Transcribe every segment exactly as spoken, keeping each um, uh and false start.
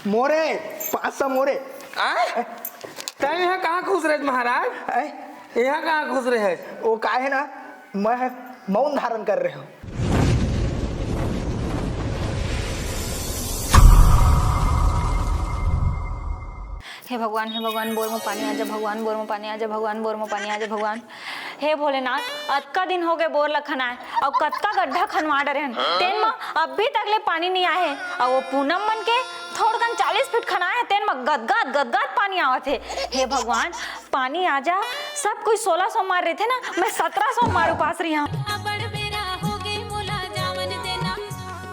मोरे, पाँच सौ मोरे। आय? तैं इहाँ कहाँ खुश रहे महाराज? आय? इहाँ कहाँ खुश रहे? वो का है ना, मैं मौन धारण कर रहे हूँ। हे भगवान, हे भगवान, बोर में पानी आ जा, भगवान, बोर में पानी आ जा, भगवान, बोर में पानी आ जा, भगवान। हे भोलेनाथ, अतका दिन हो गए बोर ल खनाए, अउ कतका गड्ढा खनवा डरे हन, तेन म अभी तक ले पानी नइ आए हे। अउ वो पूनम मन के थोड़कन चालीस फीट खनाए हे, तेन म गदगद गदगद पानी आवत हे। हे भगवान, पानी आ जा। सब कोई सोलह सोमवार रहिथे ना, मैं सत्रह सोमवार उपास रही हूँ। अबड़ बेरा हो गए, मोला जावन देना,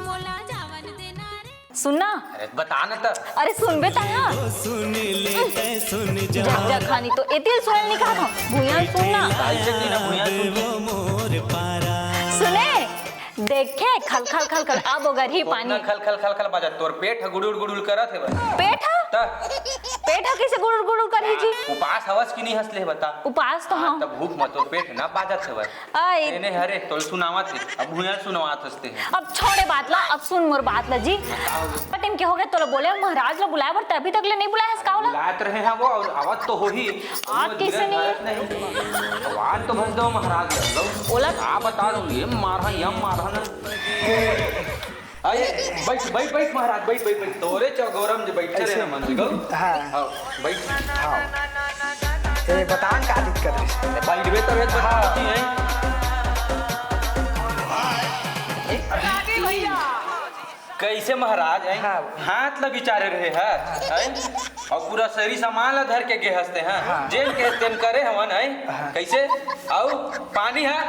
मोला जावन देना रे। सुनना। अरे बता ना त। अरे सुनबे त ना। सुन ले, तै सुन जा। जा, जा खानी तो एतिल सुनल नहीं कहा था। भुइयां सुनना। ऐसे नहीं ना, भुइयां सुन। सुने, देखे, खल, खल, खल, खल, अब ओगरही पानी। खल, खल, खल, खल बाजत, तोर पेट ह गुड़ुल, गुड़ुल करत हे भाई। पेट ह? त? पेट ह कइसे गुड़ुल, गुड़ुल करही जी? उपास हवस कि नहीं हस ले बता। उपास तो हाँ, हूँ। त भूख म तोर पेट ना बाजत हे भाई। आय। एने हरे, तोल सुनावत हे। अब भुइयां सुनावत हसते हैं। अब छोड़े बात ला, अब सुन मोर बात ला जी। का हो गया? टाइम के हो गए, तोला बोले महाराज ला बुलाए बर, तभी तक ले नहीं बुलाए हस का ओला? बुलात रहे हैं वो, और आवत तो हो ही। आत कैसे नहीं? नहीं। आवाज तो भस दो महाराज ला, लो। ओला का बता दो, ये मारहा, ये मारहा ना। अरे, बैठ, बैठ, बैठ महाराज, बैठ, बैठ, बैठ। तोरे चौगोरम जे बैठे रहे ना मन गो। हाँ। हाँ, बैठ। हाँ। ए, बता न का दिक्कत है? बैठबे तबे तो हाँ। होती है। कैसे महाराज है? हाँ। हाथ ला बिचारे रहे है, है? और पूरा सरी सामान ला धर के गे हसते हैं। हाँ। जेन के तेन करे हवन है। हाँ। कैसे? आउ पानी है?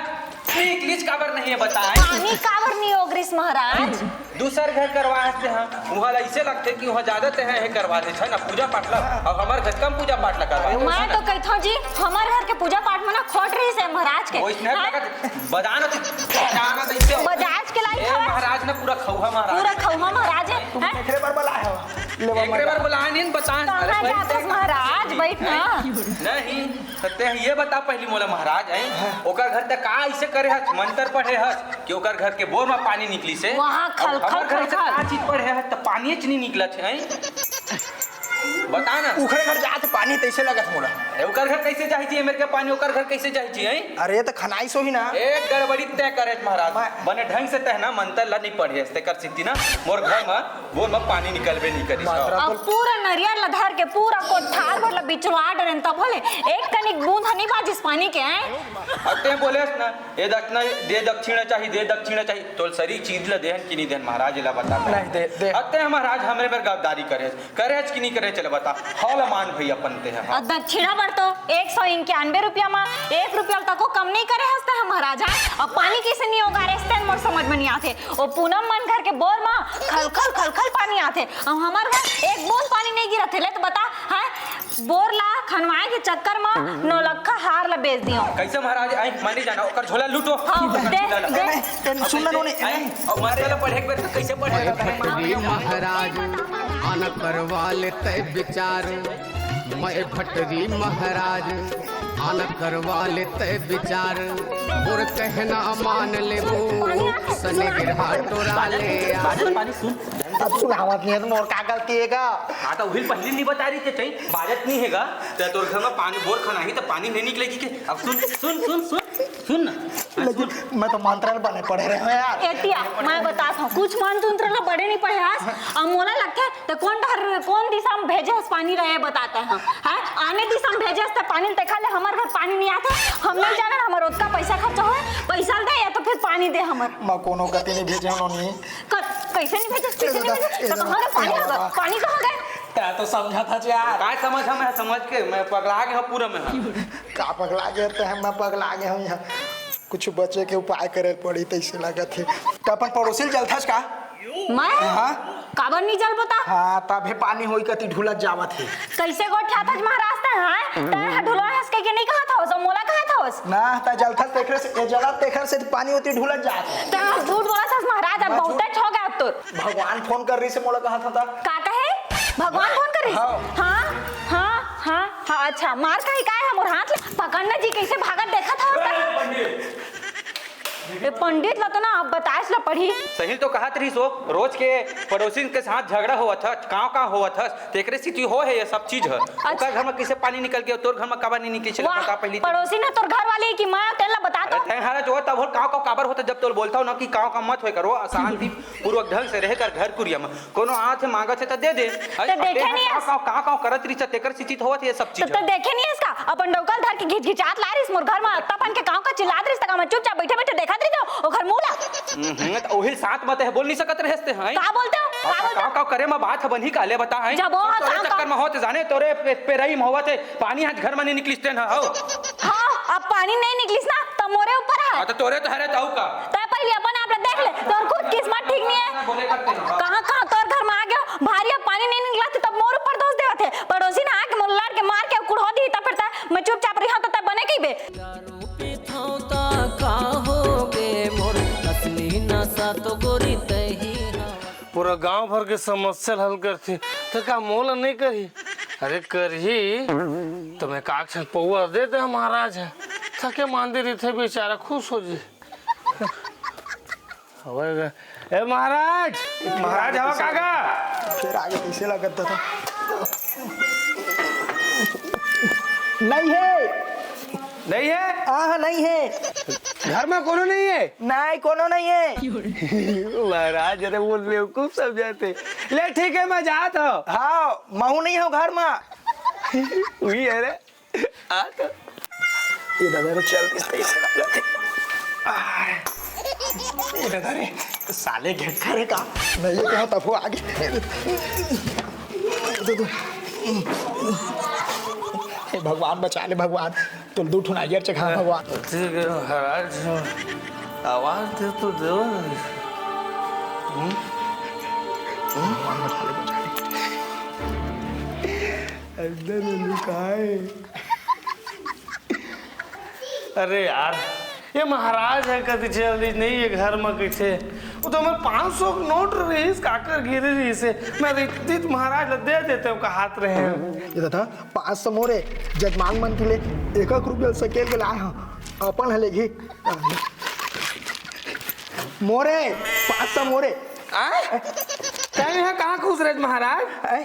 निकलिस काबर नहीं है बताए? पानी काबर नहीं ओगरिस महाराज? दूसर घर करवा हसते हैं, उहाँ ला इसे लगथे कि उहाँ ज्यादा ते हैं, हे करवा दे, है ना, पूजा पाठ ला, अब हमर घर कम पूजा पाठ ला करवा दे, मैं है ना? तो कहत हूँ जी, हमर घर के पूजा पाठ में ना खोट रही से महाराज के। वइसने हाँ? लगत, बजा ना तू, बजा ना तू इसे। बजाज के लाई ए, खवा। महाराज ना पूरा खौहा महाराज। पूरा खौहा महाराज है, हैं? एकरे बर बलाए हो, ले एकरे बर बलाए नहीं, बता। कहाँ अरे भाई, जात हस महाराज, बैठ ना। नहीं, त तें ये बता पहली मोला महाराज, हैं? हाँ। ओकर घर ते का इसे करे हस, मंतर पढ़े हस कि ओकर घर के बोर में पानी निकलिस हे? वहाँ खल, अब हमर खल, घर खल, से खल। का चीज पढ़े हस, त पानी च नहीं निकलत है, हैं? बता ना। ओकरे घर जात पानी तैसे लगत मोला। ए, ओकर घर कैसे जाही जी, मेरे के पानी, ओकर घर कैसे जाही जी, हैं? अरे, त खनाई सो ही ना। एक गड़बड़ी तय करे महाराज। मैं बने ढंग से तहना मंतर ला नहीं पढ़े हस, तेकर सिद्धि ना, मोर घर में बोर में पानी निकलबे नहीं करिस। मात्रा अब तो पूरा नरियर ला धर के पूरा कोठार भर ला बिचवा डरेन, तब होले एक कनिक बूंद ह नहीं बाजिस पानी के, हैं? अब तें बोलेस ना, ए दक्षिणा, दे दक्षिणा चाही, दे दक्षिणा चाही, तो सरी चीज ला देहन कि नहीं देहन महाराज, एला बता। नहीं दे, दे। अब तें महाराज हमरे बर गद्दारी करे, करे कि नहीं करे, चले बता। हौला मान भई अपन तें ह। अब दक्षिणा बर तो एक सौ इक्यानवे रुपया मा एक रुपया तको कम नहीं करे हस तें ह महाराज, हाँ? अब पानी कैसे नहीं होगा रे, तेन मोर समझ में नहीं आथे। ओ पूनम मन घर के बोर मा खलखल खलखल पानी आथे, अउ हमर घर एक बूंद पानी नहीं गिरत हे। ले तो बता, हैं? बोर ला खनवाए के चक्कर मा नौलखा हार ला बेच दियो। कैसे महाराज? आई, मैं नहीं जाना, ओकर झोला लूटो। हाँ, दे, दे। ए, सुन ना, नोनी, आई, नहीं। और माता ला पढ़े के बेर कैसे पढ़े? मैं भटरी महाराज, आना करवा ले तय विचार। मैं भटरी महाराज, आना करवा ले तय विचार, मोर कहना मान लेबो, सने गिरहा टोरा ले आ। बाजन पानी सुन। अब सुनावत नहीं है तो मोर का गलती है का? हाँ, तो उहिल पहली नहीं बता रही थे, चाहिए, बाजत नहीं है का? तो तोर घर में पानी बोर खाना ही तो पानी नहीं निकलेगी के? अब सुन, सुन, सुन, सुन, सुन ना। हाँ, लेकिन सुन। मैं तो मंत्र बने पढ़े रहे हूँ यार। एतिया, मैं बतात हूँ, कुछ मंत्र उंत्र ला बड़े नहीं पढ़े हस, अब मोला लगथे त कोन डहर, कोन दिशा में भेजे हस पानी रहे बताते हैं, हैं? आने दिशा में भेजे हस त पानी ल देखा ले, हमर घर पानी नहीं आथे, हम नहीं जाने, हमर ओतका पैसा खर्चा होए, पैसा ल दे या तो फिर पानी दे हमर। मैं कोनो कति नहीं भेजे हूँ नोनी। क-, कैसे नहीं भेजे, कैसे नहीं भेजे? तो कहाँ गए पानी? कहाँ गए? पानी कहाँ गए? तें तो समझा था यार। काय समझ, मैं समझ के, मैं पगला गया हूँ पूरा में। का पगला गया तें? मैं पगला गया हूँ यहाँ। कुछ बचे के उपाय करे पड़ी, तैसे लागत हे। त अपन पड़ोसी ल जलथस का? मैं? हाँ। काबर नहीं जलबो ता? हाँ, तभे पानी होई कती ढुलत जावत हे। कैसे गोठियाथस महाराज तें, हाँ? तें ह ढुलवा हस कहिके नहीं कहत हवस, मोला कहत हवस। ना, तें जलथस तेखरे से, ए जलत तेखर से पानी होती ढुलत जात हे। तें ह झूठ बोलत हस महाराज, अब मैं बहुते झूठ हो गया अब तो। भगवान फोन कर रही से मोला कहत हता। का कहे? भगवान फोन कर रही? हाँ। हाँ, हाँ, हाँ, हाँ, अच्छा, मार खाही काय हमर हाथ ले? पकड़ ना जी, कैसे भागत देखत हवस त? ए, पंडित ला तो ना अब बताएस ला पड़ही। सही तो कहत रहिस वो, रोज के पड़ोसिन के साथ झगड़ा होवत ह, कांव कांव होवत ह, तेकरे सेती हो हे ये सब चीज ह। अच्छा। ओकर घर म कइसे पानी निकल गे, तोर घर म काबर नहीं निकली, चला वाह, बता पहली तो। पड़ोसी ना तोर घर वाली कि मैं तेन ला बता अरे तो। तैं हरा जो तब होल कांव कांव काबर होत, जब तोल बोलता हूँ ना कि कांव कांव मत होय करो, शांति पूर्वक ढंग से रहे कर घर कुरिया म। कोनो आथे मांगत हे त दे दे। अरे, ते देखे नहीं हस? कांव, कांव, कांव करत रहिस, तेकर सेती तो होवत ये सब चीज। ते देखे नहीं हस का? अपन डौका ल धर के घिचघिचात लाय रहिस मोर घर म, अत्ता पन के कांव कांव चिल्लात रहिस, त का मैं चुपचाप बइठे बइठे देखत रहितेंव ओखर मुंह ला? हम्म, त ओही साथ म ते बोल नहीं सकत रहेस ते, हैं? का बोलते हो? का बोलते हो? कांव, कांव करे म बात ह बनही का ले बता, हैं? जब वो तोरे कांव, चक्कर कांव म होत जाने, तोरे पे-, पेरई म होवत हे, पानी ह घर म नहीं निकलिस तेन ह, हौ। हाँ, अब पानी नहीं निकलिस ना, त मोरे ऊपर है। हाँ, त तोरे तो हरे, त अउ का? तैं पहले अपन आप ला देख ले, तोर खुद किस्मत ठीक नहीं है। बोले करते हैं। कहाँ, कहाँ तोर घर म आ गयो, भारी अब पानी नहीं निकला थे, तब मोर ऊपर दोष देवत हे। पड़ोसी ना आके मोर लड़ के मार के कुढ़ो दी, तब फिर तैं मैं चुपचाप रही हूँ, तो तैं बने कहिबे। दारू पीथौं त का होगे, मोर असली नशा तो गोरी तही हवा। पूरा गांव भर के समस्या ल हल करथे, त का मोला नहीं करही? अरे करही, त मैं काक छन पौवा दे दे महाराज ह, थके मांदे रहिथे बेचारा, खुश हो जी। हवय गा। ए महाराज, महाराज हवा का गा? फिर आगे कैसे लगत था? नहीं है। नहीं है? हाँ, हाँ, नहीं है। घर में कोनो नहीं है? नहीं, कोनो नहीं है। महाराज, अरे वो बेवकूफ समझाते। ले ठीक है, मैं जात हूँ। हाँ, महू नहीं हूँ घर में। वही है रे। आ तो। ये दादा रे, चल, इस पे, इस पे लग जाते। आ, ये दादा रे, साले घेट करे का? नहीं, ये कहाँ तब वो आगे। दे दो। हे भगवान, बचा ले भगवान, तुम दू ठुना यार चखा भगवान। ठीक है महाराज, आवाज दे तो दो। हम्म? भगवान बचा ले, बचा ले। अंदर में लुकाए। अरे यार, ये महाराज है, कति चल रही नहीं ये घर में कैसे? वो तो हमें पाँच सौ के नोट रहीस, काकर गिरे रहीस है। मैं रितित महाराज ला दे देते हो, कहात रहे हैं। ये तो था, पाँच सौ मोरे, जजमान मन के लिए एक एक रुपया सकेल के लाए हैं। अपन है लेगी। मोरे, पाँच सौ मोरे। आय? तैं यहाँ कहाँ खुश रहे महाराज? आय?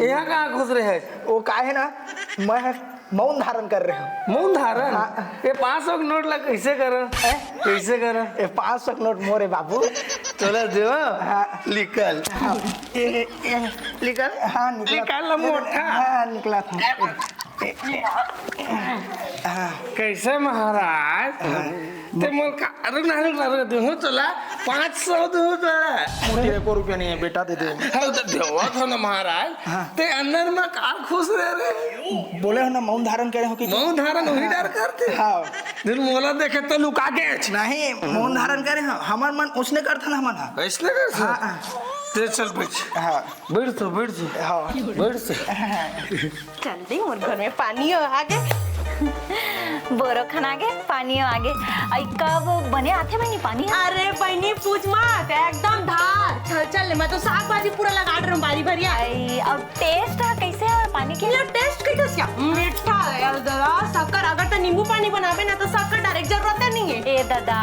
यहाँ कहाँ खुश रहे? वो का है ना, मैं है मौन धारण कर रहे हूँ। मौन धारण? हाँ। ये पाँच सौ के नोट ला कैसे करन? हैं? कैसे करन? ये पाँच सौ के नोट मोरे बाबू। तोला देवा? हाँ। निकल। हाँ। ये, ये, निकल। हाँ, निकला। निकाल ला मोटा। हाँ, निकला था। हाँ। कैसे महाराज? हाँ। ते मोर का, अरे ना, रुक ना, रुक, दूँ तोला, पाँच सौ दूँ तोला। मोती रे, को रुपया नहीं है, बेटा दे दे। हाँ, तो देवा था ना महाराज। हाँ। ते अंदर में का खुश रहे रे? बोले हो ना, मौन धारण करे हो कि मौन धारण वही डर करते। हाँ। दिन मोला देखे तो लुका के। नहीं, मौन धारण करे हो, हमार मन उसने करता ना हमारा। वैसने करते? हाँ, हाँ। ते चल बैठ। हाँ। बैठ तो, बैठ तो। हाँ। बैठ तो। चल दे, मोर घर में पानी हो आगे। बोरो खन आगे, पानी हो आगे। आई कब बने आथे बहिनी पानी? अरे बहिनी, पूछ मत, एकदम धार। चल, चल, मैं तो साग भाजी पूरा लगा रही हूँ बारी भरिया। आई, अब टेस्ट है कैसे है पानी के? लो, टेस्ट कैसे क्या? मीठा है यार, जरा शक्कर, अगर तो नींबू पानी बनाबे ना तो शक्कर डायरेक्ट जरूरत ही नहीं है। ए दादा,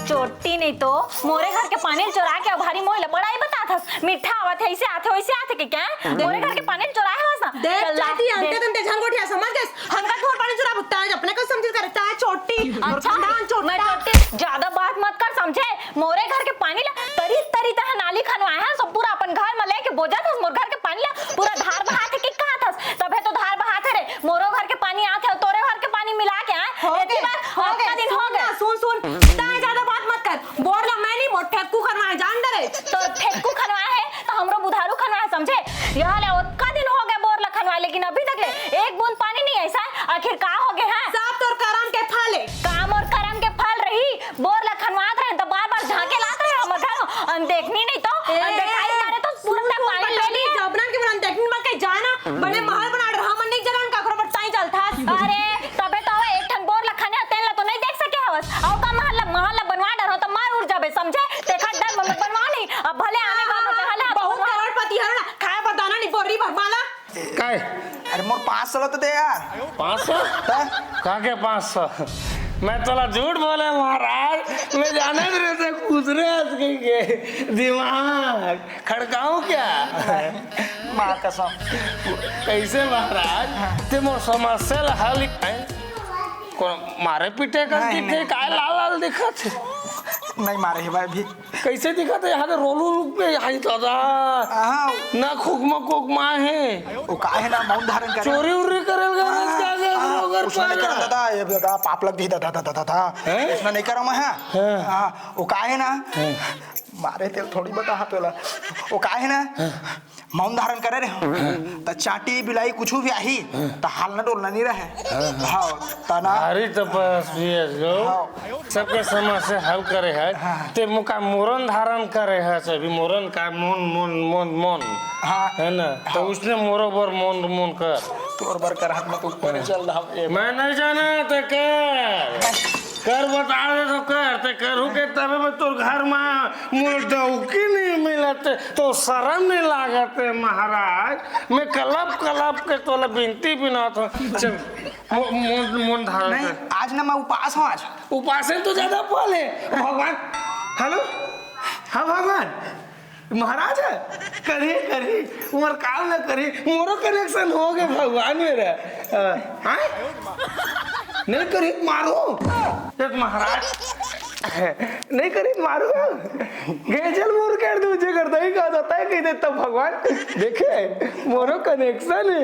चोटी नहीं तो मोरे घर के पानी चुरा के अब भारी मोह ले बड़ाई बतात हस। मीठा आवत है, ऐसे आथे, वैसे आथे के क्या? मोरे घर के पानी चुराए हवस ना? देख चल ला, चोटी, अंते देख। तंते झन गोठिया समझ गए। हमका तोर पानी चुरा भुगता है, अपने को समझ कर रखता है चोटी। अच्छा, और खानदान चोटा। मैं चोटी ज्यादा बात मत कर, समझे? मोरे घर के पानी ला तरी तरी तह नाली खनवाए है, सब पूरा अपन घर में लेके बोझा था। मोर घर के पानी ला पूरा धार बहात है कि कहा था? तबे तो धार बहात है रे। मोरो घर के पानी आत है, तोरे घर के पानी मिला के आए। हो एती गए, बार हो अतका गए। दिन हो सुन गए। ना, सुन, सुन। तय ज्यादा बात मत कर। बोर ला मैं नहीं, मोर फेक्कू खनवाए जान डरे। तो फेक्कू खनवाए है, तो हमरो बुधारू खनवाए, समझे? यहाँ ले ओतका दिन हो गए बोर ला खनवाए, लेकिन अभी तक ले एक बूंद पानी नहीं ऐसा है। आखिर का हो गए है? सब तोर करम के फल है। काम और करम के फल रही, बोर ला खनवात रहे, तो बार बार झांके लात रहे हमर घर, अनदेखनी नहीं तो, ए, अनदेखाई करे तो पूरा तक पानी ले लिए। जबरन के मन अनदेखनी मत कही, जाना, बड़े महल बना रहा, मन नहीं जलन का करो, बट ताई चलता। अरे, तबे तो एक ठन बोर ला खने, तेन ला तो नहीं देख सके हवस। अउ का महल ला, महल ला बनवा डर हो, तो मार उड़ जाबे, समझे? देखा डर मन बनवा नहीं, अब भले आने का हाँ, मजा हला, बहुत बनवा। करोड़पति हरो ना, खाए बर दाना नहीं, बोरी भर माला। काय? अरे मोर पाँच सौ ला तो दे यार। पाँच सौ? त? कहाँ के पाँच सौ? मैं तोला झूठ बोले महाराज, मैं जानत रहे थे कुछ रे आज के, के दिमाग खड़काऊं क्या? माँ कसम। कैसे महाराज? ते मोर समस्या ला हल, हैं? कोन मारे पीटे का नहीं, दिखे, नहीं। काय लाल लाल दिखत हे? नहीं मारे हे भाई अभी। कैसे दिखत हे? यहाँ के रोलू रुक पे, हाय दादा। हाँ। ना खुकमा कोकमा हे। वो का हे ना, मौन धारण करे। चोरी उरी करेल का, हाँ, इसका आगे हाँ, अगर उसने नहीं पाया। करा दादा, ये दादा, पाप लग गई दादा, दादा, दादा। हैं? उसने नहीं करा मैं, हाँ। हाँ। हाँ, वो का हे ना, हाँ। मारे तेल थोड़ी बता, हाँ, तोला। वो का हे ना, हाँ। मौन धारण करे रहे हो, त चांटी बिलाई कुछ भी आही, त हालना डोलना नहीं रहे। हाँ, त ना। भारी तपस्वी हे जो, हाँ। सबके समस्या हल करे हे। हाँ। ते मुका मोरन धारण करे हे, अभी मोरन का मोन, मोन, मोन, मोन। हाँ। है ना? तो हाँ। उसने मोरो बर मोन, मोन कर। तोर बर कर हाथ में तो ऊपर चल रहा है। मैं नहीं जाना, ते कर। कर बता दे तो कर, ते करू के तबे मैं तोर घर में मोर डौकी नहीं मिलत, तो शरम नहीं लागत हे महाराज। मैं कलप कलप के तोला बिनती बिनात हूँ। चल, मो-, मोन, मोन धारण नहीं, कर। आज ना मैं उपास हूँ आज। उपास हे तो ज्यादा पाले। भगवान, हेलो, हाँ भगवान, महाराज हे, करही, करही, उमर काल ना करही, मोरो connection हो गए भगवान मेरा। अ, हाँ? नहीं करही, मारो। देख महाराज, नहीं करही, मारो। गेजल मोर कर दो, जे करता ही कहा जाता है, कह देता भगवान। देखे, मोरो connection हे।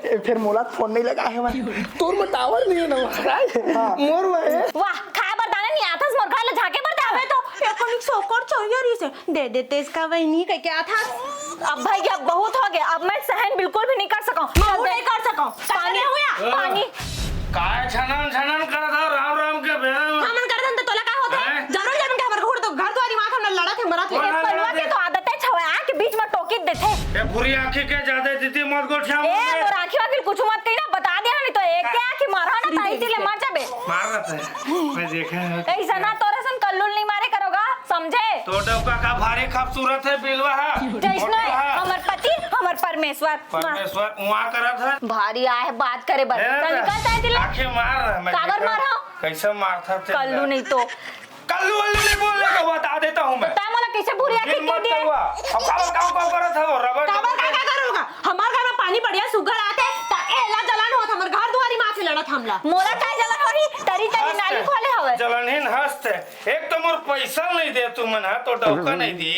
ए, फिर मोला फोन नहीं लगा हे भाई। तोर में टावर नहीं हे ना महाराज। हाँ। मोर में हे। वाह, खाए बर दाना नहीं आथस, मोर घर ले झांके बर दे आवे तो। एक कनिक सोकर चाहिए रही से। दे देते इसका वही नहीं कह के आथस। अब भाई, अब बहुत हो गया, अब मैं सहन बिल्कुल भी नहीं कर सकूं। मैं वो नहीं कर सकूं। पानी, हुआ? पानी। काय छनन छनन करत हो राम राम के बेरा में? हमन करत हन त तोला का होथे? हैं? जानन जानन के हमर घर तो घर दुआरी माथ हमन लड़त हे, मरत हे। बोल ना, पलवा लड़त के हे। तो आदत हे छवया के बीच में टोकी देथे। ए बुरी आंखी के ज्यादा दीदी मत गोठिया ए, मत। मोर आंखी वाखी कुछ मत कही ना, बता दे ना, नहीं तो एक का? आंखी मारा ना, ताई तिले मर जाबे। मार रहा था। मैं देखा है। ऐसा ना तोरे सन कल्लूल नहीं मारे करोगा, समझे? तो डब्बा का भारी खूबसूरत है बिलवा है। जैसनो है, मोटा है। हमर पति, हमर परमेश्वर। परमेश्वर उहाँ करत है। भारी आए बात करे बर। ले ना तो निकल जाए दिले। आंखें मार रहा है, मैं काबर देखा। मार हो? कैसे मारता थे कल्लू ना? नहीं तो। कल्लू वल्लू नहीं बोलने को बता देता हूँ मैं। बता मोला कैसे बुरी आंखें हिम्मत के दिए? करवा। अब काबर काम काम करत है वो रबर काबर का, का करोगा? हमार घर में पानी बढ़िया सुग्घर आते, त एला जलन होत, हमर घर दुआरी माथे लड़त हमला। मोला का जलन होही? तरी तरी हंसते। नाली खोले हवे। जलन ही न हंसते। एक तो मोर पैसा नहीं दे तू मन, हाँ, तो डौका नहीं दी।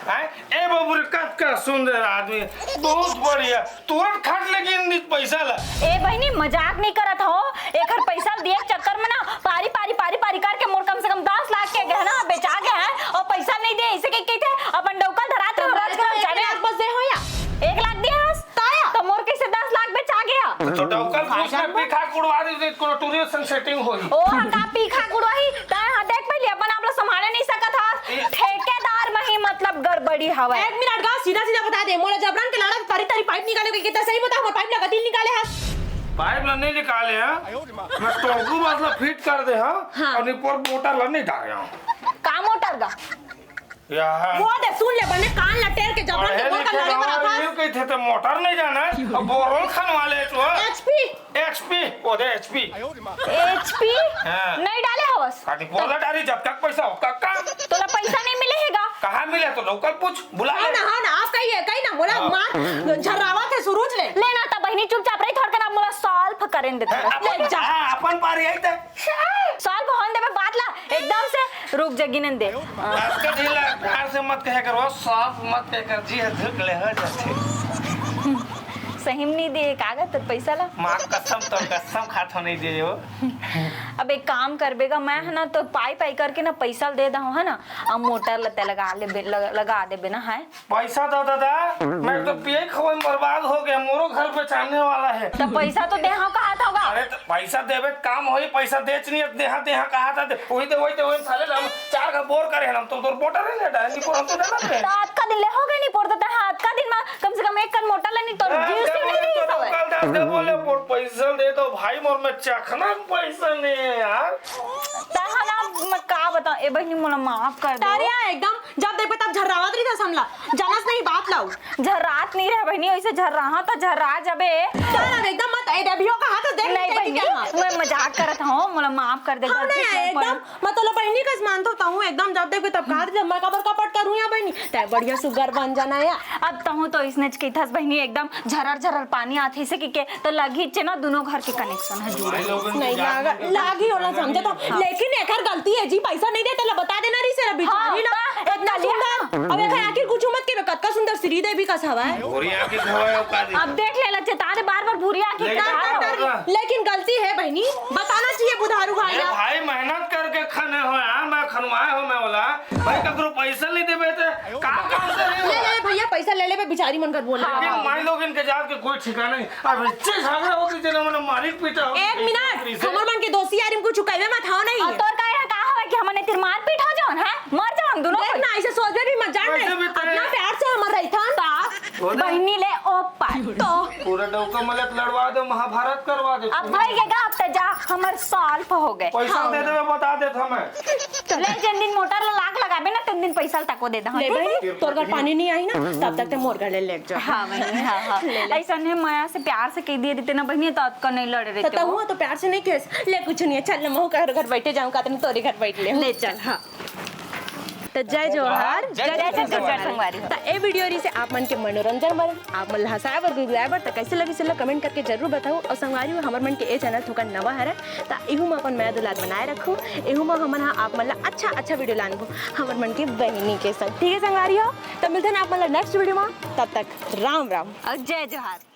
हैं? ए बाबू रे, कतका सुंदर आदमी, बहुत बढ़िया। तुरंत खट ले गिन दी पैसा ला। ए बहिनी, मजाक नहीं करत हो। एकर पैसा दिए के चक्कर में ना पारी, पारी, पारी, पारी करके मोर कम से कम दस लाख के गहना बेचा गया है और पैसा नहीं दे। इसे के कहते अपन डौका धराते हो, राज को एक लाख बस दे हो या? एक लाख दिए हस? ताया। तो मोर कैसे दस लाख बेचा गया? तो डौका पूछ के पीखा कुड़वा दे, कोनो टूरी संग सेटिंग होई। ओ, का पीखा कुड़वाही? तै हा देख पहले अपन आप ला संभाले नहीं सकत हा। ए। ठेकेदार में ही मतलब गड़बड़ी हवै। एक मिनट गा, सीधा सीधा बता दे, मोला जबरन के लाना तरी तरी पाइप निकाले के कितना सही बता, हमर पाइप लगा दिल निकाले हस। पाइप ला नहीं निकाले हैं, मैं टोकू बस ला फिट कर दे हाँ, हाँ। और निपोर मोटर ला नहीं डाले हाँ। का मोटर गा? यार। वो दे, सुन ले, बने कान लटेर के जबरन के अरे बोल कर लिखे लड़े बर गाँव आता। ये कही थे तो मोटर नहीं जाना है, अब बोरोल खान वाले तो। एचपी। एचपी, वो दे एचपी। एचपी? हाँ। नहीं डाले हवस। काटी बोला डाली जब तक पैसा हो, का, का? तोला पैसा नहीं मिले है गा। कहाँ मिले तो लोकल पूछ, बुला हाँ ले। ना, हाँ ना, आप कहिए, कहीं ना, बोला हाँ। मार, झर्रावा थे सुरुज ले। ले ना, तब बहिनी चुपचाप रही, थोड़ा ना मोला सॉल्व करें दे हैं, थोड़ा। अपन, ले जा। हाँ, अपन पारी आई थे। सॉल्व होन देबे बात ला, एकदम से रुक जगी नंदे। आज का दिन ला प्यार से मत कहे करो, सॉल्व मत कहे कर, जी है धुक ले हो जाते। सही में नहीं दे कागज तो पैसा ला। माँ कसम तो कसम खात हो नहीं दे हो। अब एक काम करबे गा, मैं है ना तो पाई पाई करके ना पैसा दे दहूँ है ना, अब मोटर लते लगा ले, लगा, लगा देबे ना है। पैसा दो दादा, मैं तो पिए खवाए में बर्बाद हो गया, मोरो घर बेचाने वाला है। तो पैसा तो देहा कहा था होगा। अरे तो पैसा देवे काम होई, पैसा देच नहीं, देहा देहा कहा था, वही दे, वही दे, वही साले हम चार का बोर करे हम तो तोर मोटर नहीं डाले, नहीं हम तो डाला थे। तो आज का दिन ले हो गए नहीं पड़ता था, आज का दिन में कम से कम एक कन मोटर लेनी तो हाँ, जीव से नहीं रही तो सब। कल दस दे बोले, "मोर पैसा दे दो भाई, मोर में चखना पैसा नहीं है यार।" तो हम आप मैं का बताऊं, ए बहनी मोला माफ कर दो। तारे यहाँ एकदम जब देखबे तब झर्रावत रहिथस हमला, जानस नहीं बात ला। झर्रात नहीं रहे बहिनी, वैसे झर्राहा त झर्रा जबे। चल अब एकदम मत, ए, अभियो का हाथ देख नहीं लेते बहिनी, क्या? मैं मजाक करत हूँ, मोला माफ कर दे, हाँ, गलती नहीं, से एकदम, मैं तोला बहिनी कस मानत हूँ, एकदम जब देखबे तब कहा जब मैं काबर कपट करूँ या बहिनी, तै बढ़िया सुग्घर बन जाना या। अब तहूँ तो इसने कहिथस बहिनी, एकदम झरर झरर पानी आथे से कि के, तो लगी चे ना दोनों घर के कनेक्शन है जुड़े। भाई लोगन के नहीं जान लागा, में लागी होला समझे तो, हाँ। लेकिन एकर गलती है जी, पैसा नहीं देते ला बता देना रही से बिचारी हाँ, ला, तो इतना इतना लिया सुंदर। अब एकर आखिर कुछ मत के कतका सुंदर श्रीदेवी कस हवा है। भूरी आँखी से हवा है, का दी? अब देख ले ला, चेता दे बार बार भूरी आँखी लेकिन का कर, कर, हवा? कर। लेकिन गलती है बहिनी, बताना चाहिए बुधारू भाई ए ला। भाई, मेहनत करके खने हो यार, मैं खनवाए हो मैं बोला। भाई, ककरो पैसा नहीं देबे ते का काम करे हो? ले, ले, भैया, पैसा ले लेबे, बिचारी मन कर बोले। लेकिन माई लोग इनके जात के कोई ठिकाना नहीं। अब इच्छे झगड़ा होती जेना मन मारिक पीटा हो। एक मिनट, हमर मन के दोस्ती यारी में कुछ कहबे मत, हाँ नहीं? और तोर का यहाँ का हवा कि हमन तीर मार पीट हो जाओ, हैं? मर जाओ हम दोनों देख कोई। ना, ऐसे सोचबे भी मत, जान वैसे नहीं। भी तेरे अपना प्यार से हमर रहिथन। सास, बोले। बहिनी ले ओ पार। तो पूरा डौका मलक लड़वा दे, महाभारत करवा दे। अब भाई के गा, अब ते जा, हमर सॉल्व हो गए। पैसा हाँ। दे देबे, बता देत हमें। ले, जिन दिन मोटर ला लाग लगाबे ना, तेन दिन पैसा तको दे दहूँ, ले ठीक है? बहिनी, तोर घर पानी नहीं आई ना, तब तक ते मोर घर ले लेके जा। हाँ बहिनी, हाँ, हाँ। ले, ले। ऐसा नहीं, मया से प्यार से कह दिए देते ना बहिनी, तो अतका नहीं लड़ रहे तो थे वो। तहुआ तो प्यार से नहीं कहे, ले कुछ नहीं है, चल ना, मैं घर, घर बैठे जाऊँ का, तने तोरे घर बैठ ले। ले चल, हाँ। तो जय जोहार, जय जय छत्तीसगढ़ छत्तीसगढ़ संगवारी हो। तो ए वीडियो रही से आप मन के मनोरंजन बर, आप मन ला हंसाए बर, गुदगुदाए बर, तो कैसे लगी से कमेंट करके जरूर बताओ। और संगवारी हो, हमर मन के ए चैनल थोका नवा हरे, त एहू म अपन मया दुलार बनाए रखू। एहू म हमन ह आप मन ला अच्छा अच्छा वीडियो लानबो हमर मन के बहिनी के संग। ठीक है संगवारी हो, त मिलथन आप मन ला नेक्स्ट वीडियो म। तब तक राम राम। और जय जोहार।